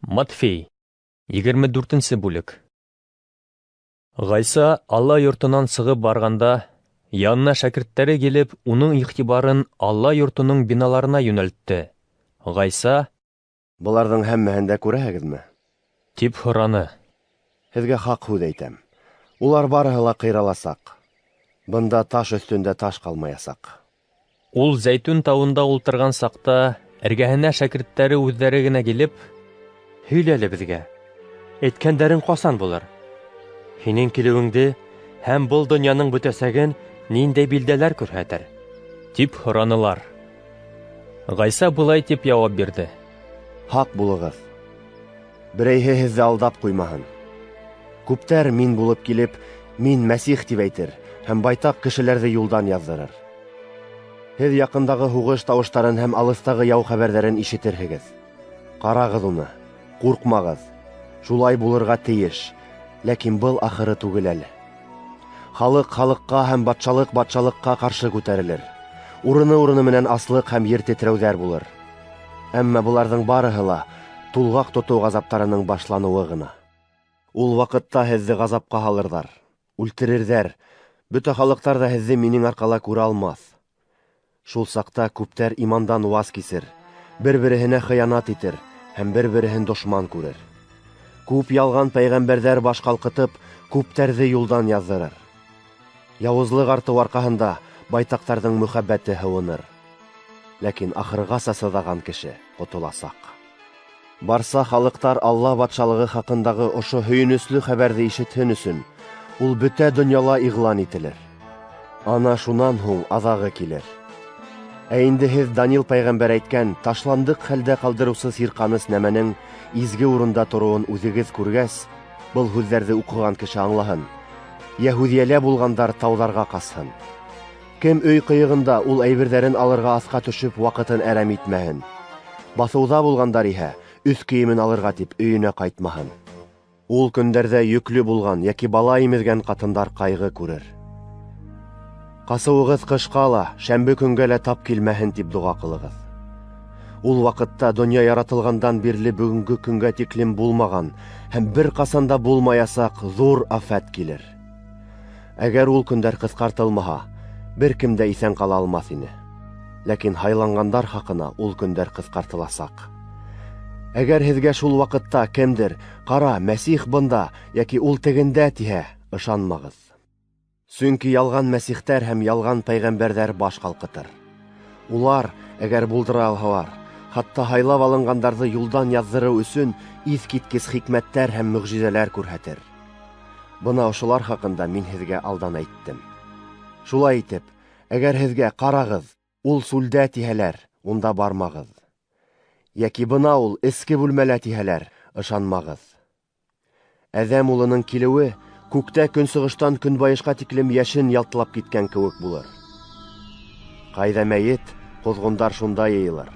Матфей, 24 бүлек. Ғайса Алла йортонан сығып барғанда, янына шәкерттәре килеп, уның иғтибарын Алла йортоноң биналарына йүнәлтте. Ғайса: Быларҙың һәммәһен дә күрәһегеҙме? Тип һораны. Һеҙгә хаҡ һүҙ әйтәм: улар барыһы ла ҡыйраласаҡ. Бында таш өҫтөндә таш ҡалмаясаҡ. Ул Зәйтүн тауында ултырған саҡта, эргәһенә шәкерттәре үҙҙәре генә килеп: Һөйлә әле беҙгә, әйткәндәрең ҡасан булыр? Һинең килеүеңде һәм был донъяның бөтәсәген ниндәй билдәләр күрһәтер? Тип һоранылар. Ғайса былай тип яуап бирҙе: Һаҡ булығыҙ. Берәйһе һеҙҙе алдап ҡуймаһын. Күптәр мин булып килеп, мин Мәсих тип әйтер һәм байтаҡ кешеләрҙе юлдан яҙҙырыр. Һеҙ яҡындағы һуғыш тауыштарын һәм алыҫтағы яу хәбәрҙәрен ишетерһегеҙ. Ҡарағыҙ уны, ҡурҡмағыҙ. Шулай булырға тейеш, ләкин был ахыры түгел әле. Халыҡ халыҡҡа һәм батшалыҡ батшалыҡҡа ҡаршы күтәрелер. Урыны-урыны менән аслыҡ һәм ер тетрәүҙәр булыр. Әммә быларҙың барыһы ла тулғаҡ тотоу ғазаптарының башланыуы ғына. Ул ваҡытта һеҙҙе ғазапҡа һалырҙар, үлтерерҙәр, бөтә халыҡтар ҙа һеҙҙе минең арҡала күрә алмаҫ. Шул саҡта күптәр имандан ваз кисер, бер-береһенә хыянат итер һәм бер-береһен дошман күрер. Күп ялған пәйғәмбәрҙәр баш ҡалҡытып, күптәрҙе юлдан яҙҙырыр. Яуызлыҡ артыу арҡаһында байтаҡтарҙың мөхәббәте һыуыныр. Ләкин ахырғаса сыҙаған кеше ҡотоласаҡ. Барса халыҡтар Алла батшалығы хаҡындағы ошо һөйөнөслө хәбәрҙе ишетһен өсөн, ул бөтә донъяла иғлан ителер. Ана шунан һуң аҙағы килер. Ә инде һеҙ Данил пәйғәмбәр әйткән ташландыҡ хәлдә ҡалдырыусы сирҡаныс нәмәнең изге урында тороуын үҙегеҙ күргәс, был һүҙҙәрҙе уҡыған кеше аңлаһын. Йәһүҙиәлә булғандар тауҙарға ҡасһын. Кем өй ҡыйығында, ул әйберҙәрен алырға аҫҡа төшөп ваҡытын әрәм итмәһен. Баҫыуҙа булғандар иһә өҫ кейемен алырға тип өйөнә ҡайтмаһын. Ул көндәрҙә йөклө булған йәки бала имеҙгән ҡатындар ҡайғы күрер. Ҡасыуығыҙ ҡышҡа ла, шәмбе көнгә лә тап килмәһен тип доға ҡылығыҙ. Ул ваҡытта донъя яратылғандан бирле бөгөнгө көнгә тиклем булмаған һәм бер ҡасан да булмаясаҡ ҙур афәт килер. Әгәр ул көндәр ҡыҫҡартылмаһа, бер кем дә иҫән ҡала алмаҫ ине. Ләкин һайланғандар хаҡына ул көндәр ҡыҫҡартыласаҡ. Әгәр һеҙгә шул ваҡытта кемдер: "Ҡара, Мәсих бында" йәки "Ул тегендә" тиһә, ышанмағыҙ. Сөнки ялған мәсихтәр һәм ялған пәйғәмбәрҙәр баш ҡалҡытыр. Улар, әгәр булдыра алһалар, хатта һайлап алынғандарҙы юлдан яҙҙырыу өсөн иҫ киткес хикмәттәр һәм мөғжизәләр күрһәтер. Бына ошолар хаҡында мин һеҙгә алдан әйттем. Шулай итеп, әгәр һеҙгә: "Ҡарағыҙ, ул сүлдә" тиһәләр, унда бармағыҙ. Йәки бына ул эске бүлмәлә тиһәләр, ышанмағыҙ. Әҙәм улының килеүе күктә көнсығыштан көнбайышҡа тиклем йәшен ялтлап киткән кеүек булыр. Ҡайҙа мәйет, ҡоҙғондар шунда йыйылыр.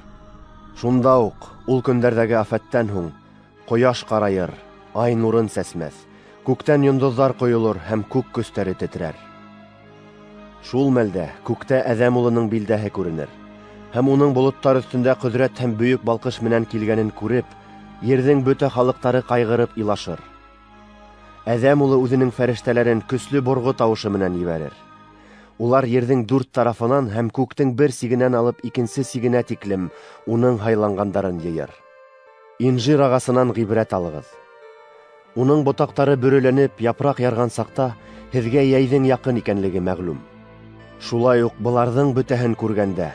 Шунда уҡ ул көндәрҙәге афәттән һуң ҡояш ҡарайыр, ай нурын сәсмәҫ, күктән йондоҙҙар ҡойолор һәм күк көстәре тетрәр. Шул мәлдә күктә Әҙәм улының билдәһе күренер. Һәм уның болоттар өҫтөндә ҡөҙрәт һәм бөйөк балҡыш менән килгәнен күреп, ерҙең бөтә халыҡтары ҡайғырып илашыр. Әҙәм улы үҙенең фәрештәләрен көслө борғо тауышы менән ебәрер. Улар ерҙең дүрт тарафынан һәм күктең бер сигенән алып икенсе сигенә тиклем уның һайланғандарын йыйыр. Инжир ағасынан ғибрәт алығыҙ. Уның ботаҡтары бөрөләнеп, япраҡ ярған саҡта һеҙгә йәйҙең яҡын икәнлеге мәғлүм. Шулай уҡ быларҙың бөтәһен күргәндә,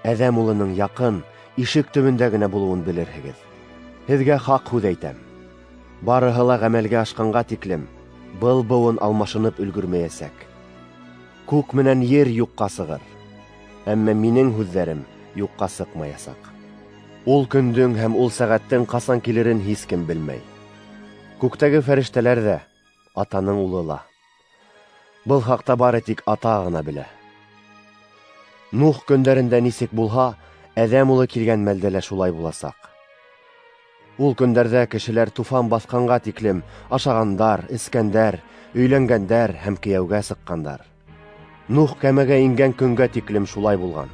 Әҙәм улының яҡын, ишек төбөндә генә булыуын белерһегеҙ. Һеҙгә хаҡ һүҙ әйтәм: Барыһы ла ғәмәлгә ашҡанға тиклем был быуын алмашынып өлгөрмәйәсәк. Күк менән ер юҡҡа сығыр, әммә минең һүҙҙәрем юҡҡа сыҡмаясаҡ. Ул көндөң һәм ул сәғәттең ҡасан килерен һис кем белмәй. Күктәге фәрештәләр ҙә, Атаның улы ла. Был хаҡта бары тик Ата ғына белә. Нух көндәрендә нисек булһа, Әҙәм улы килгән мәлдә лә шулай буласаҡ. Ул көндәрҙә кешеләр туфан баҫҡанға тиклем ашағандар, эскәндәр, өйләнгәндәр һәм кейәүгә сыҡҡандар. Нух кәмәгә ингән көнгә тиклем шулай булған.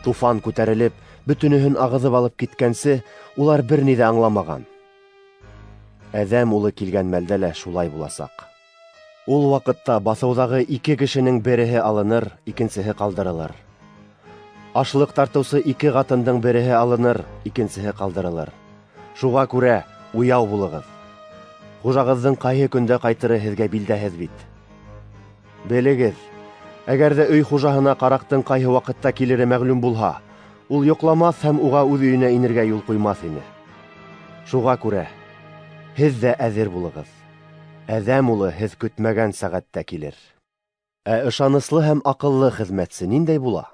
Туфан күтәрелеп, бөтөнөһөн ағыҙып алып киткәнсе, улар бер ни ҙә аңламаған. Әҙәм улы килгән мәлдә лә шулай буласаҡ. Ул ваҡытта баҫыуҙағы ике кешенең береһе алыныр, икенсеһе ҡалдырылыр. Ашлыҡ тартыусы ике ҡатындың береһе алыныр, икенсеһе ҡалдырылыр. Шуға күрә уяу булығыҙ. Хужағыҙҙың ҡайһы көндә ҡайтыры һеҙгә билдәһеҙ бит. Белегеҙ, әгәр ҙә өй хужаһына ҡараҡтың ҡайһы ваҡытта килере мәғлүм булһа, ул йоҡламаҫ һәм уға үҙ өйөнә инергә юл ҡуймаҫ ине. Шуға күрә һеҙ ҙә әҙер булығыҙ. Әҙәм улы һеҙ көтмәгән сәғәттә килер. Ә ышаныслы һәм аҡыллы хеҙмәтсе ниндәй була?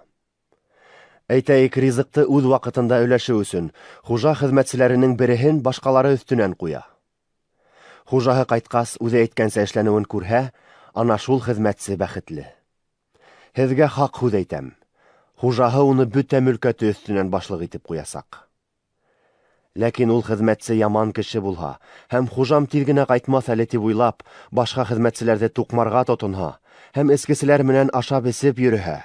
Әйтәйек, ризыҡты үҙ ваҡытында өләшеү өсөн хужа хеҙмәтселәренең береһен башҡалары өҫтөнән ҡуя. Хужаһы ҡайтҡас, үҙе әйткәнсә эшләнеүен күрһә, ана шул хеҙмәтсе бәхетле. Һеҙгә хаҡ һүҙ әйтәм: хужаһы уны бөтә мөлкәте өҫтөнән башлыҡ итеп ҡуясаҡ. Ләкин ул хеҙмәтсе яман кеше булһа һәм хужам тиҙ генә ҡайтмаҫ әле тип уйлап, башҡа хеҙмәтселәрҙе туҡмарға тотонһа һәм эскеселәр менән ашап-эсеп йөрөһә,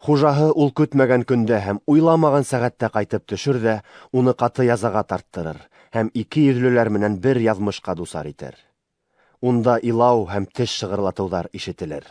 хужаһы ул көтмәгән көндә һәм уйламаған сәғәттә ҡайтып төшөр ҙә уны ҡаты язаға тарттырыр һәм ике йөҙлөләр менән бер яҙмышҡа дусар итер. Унда илау һәм теш шығырлатыуҙар ишетелер.